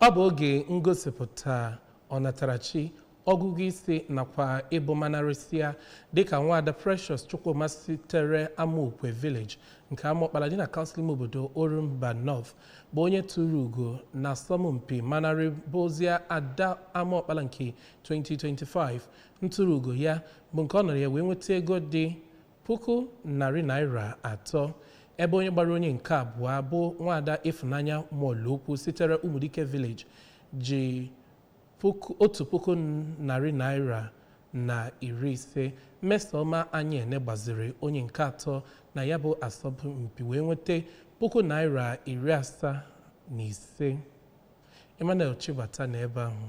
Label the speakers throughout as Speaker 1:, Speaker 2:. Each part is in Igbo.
Speaker 1: Ọ bụ oge ngosipụta ọnatarachi, ọgụgụ isi nakwa ịbụ manarịsịa, dịka nwaada Precious Chukwuma sitere Amaokwe Village nke Amaọkpala dị na kansụl ime obodo Orumba North bụ onye tụrụ ugo na asọmpi manarị bụzia Ada Amaọkpala nke 2025. Ntụrụ ugo ya bụ nke ọ nọrọ ya wee nweta ego dị ₦300,000, ebe onye gbara onye nke abụọ bụ nwaada Ifunanya Molokwu sitere Umudike Village ji ₦1,150. Mmesoma Anyene gbaziri onye nke atọ na ya bụ asọmpi wee nweta ₦75,000. Emmanuel Chibata na ebe ahụ.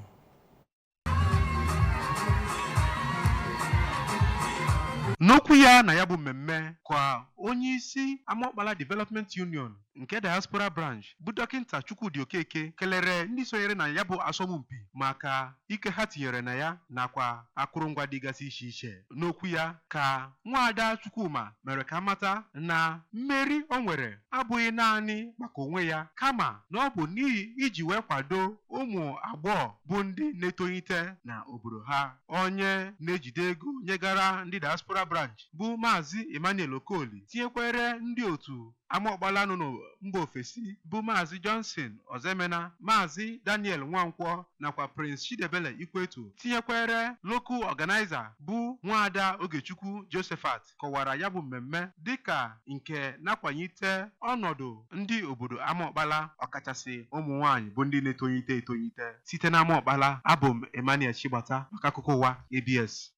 Speaker 2: N'okwu ya na ya bụ mmemme ka onye isi Amaọkpala Development Union nke Diaspora Branch bụ Dọkịnta Chukwudi Okeke kelere ndị sonyere na ya bụ asọmpi maka ike ha tinyere na ya nakwa akụrụngwa dịgasị iche iche. N'okwu ya ka nwaada Chukwuma mere ka amata na mmeri o nwere abụghị naanị maka onwe ya, kama na ọ bụ n'ihi iji wee kwado ụmụ agbọghọ bụ ndị na-etolite na obodo ha. Onye na-ejide ego nyegara ndị Diaspora Branch bụ Maazị Emmanuel Okoli, tinyekwere ndị otu Amaọkpala nọ na mba ofesi bụ Maazị Johnson Ozemena, Maazị Daniel Nwankwọ nakwa Prince Chidebele Ikweto, tinyekwere local organizer bụ Nwaada Ogechukwu Josephat, kọwara ya bụ mmemme dịka nke na-akwalite ọnọdụ ndị obodo Amaọkpala, ọkachasị ụmụ nwanyị bụ ndị na-etolite etolite. Site na Amaọkpala, abụ m Emmanuel Chigbata maka akụkọ ụwa ABS.